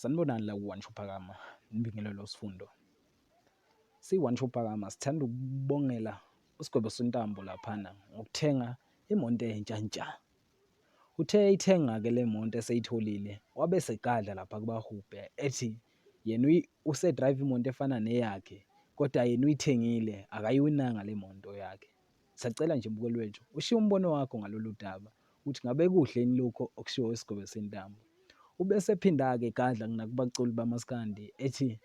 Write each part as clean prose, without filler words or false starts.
Sanibonani la ku-One Phakama, nibingelelo sifundo. Siyi-One Phakama sithanda ukubongela uSigwebo Sentambo laphana ngokuthenga imoto entsha ntsha. Uthe eyithenga-ke le moto eseyitholile wabe esegadla lapha kubahubhe ethi yena use-drive imoto efana neyakhe kodwa yena uyithengile akayiwinanga le moto yakhe. Sacela nje mbukeli wethu ushiye umbono wakho ngalolu daba ukuthi ngabe kuhle yini lokho okushiwo isigwebo sentambo. Ube esephinda-ke egadla nakubaculi bamaskandi ethi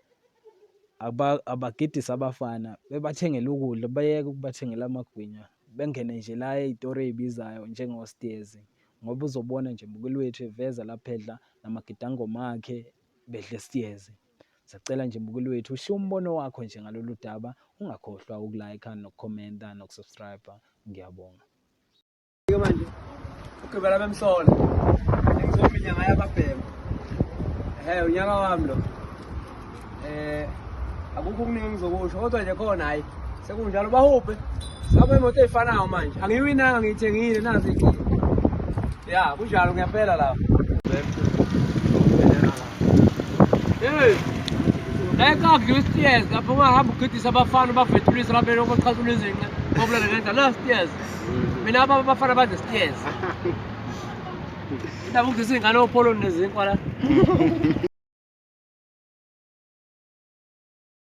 abagidise abafana bebathengele ukudla bayeke ukubathengela amagwinya bengene nje la ey'toro ey'bizayo njengoStezi ngoba uzobona nje mbukeli wethu eveza lapha edla namagidangoma akhe bedla esitezi. Sacela nje mbukeli wethu ushiye umbono wakho nje ngalolu daba, ungakhohlwa uku-like nokukhomenta noku-subscribe. Ngiyabonga. Ke manje ugibela bemsola ngizoma inyanga yababhema ehe unyaka wami lo eh akukho okuningi engizokusho kodwa nje khona hayi sekunjalo bahubhe sabo imoto ey'fanayo manje angiyiwinanga ngiyithengile nazi iy'nkinga ya kunjalo ngiyaphela lapho Hey! Eka kudliwa isitiyezi lapho ungahamba ugidisa abafana ubavethulise lapho elokhu echasula izinqe obulale ngendlela la sitiyezi. Mina aba abafana badla isitiyezi. Indaba ukudlisa iy'ngane opholoni nezinkwa la.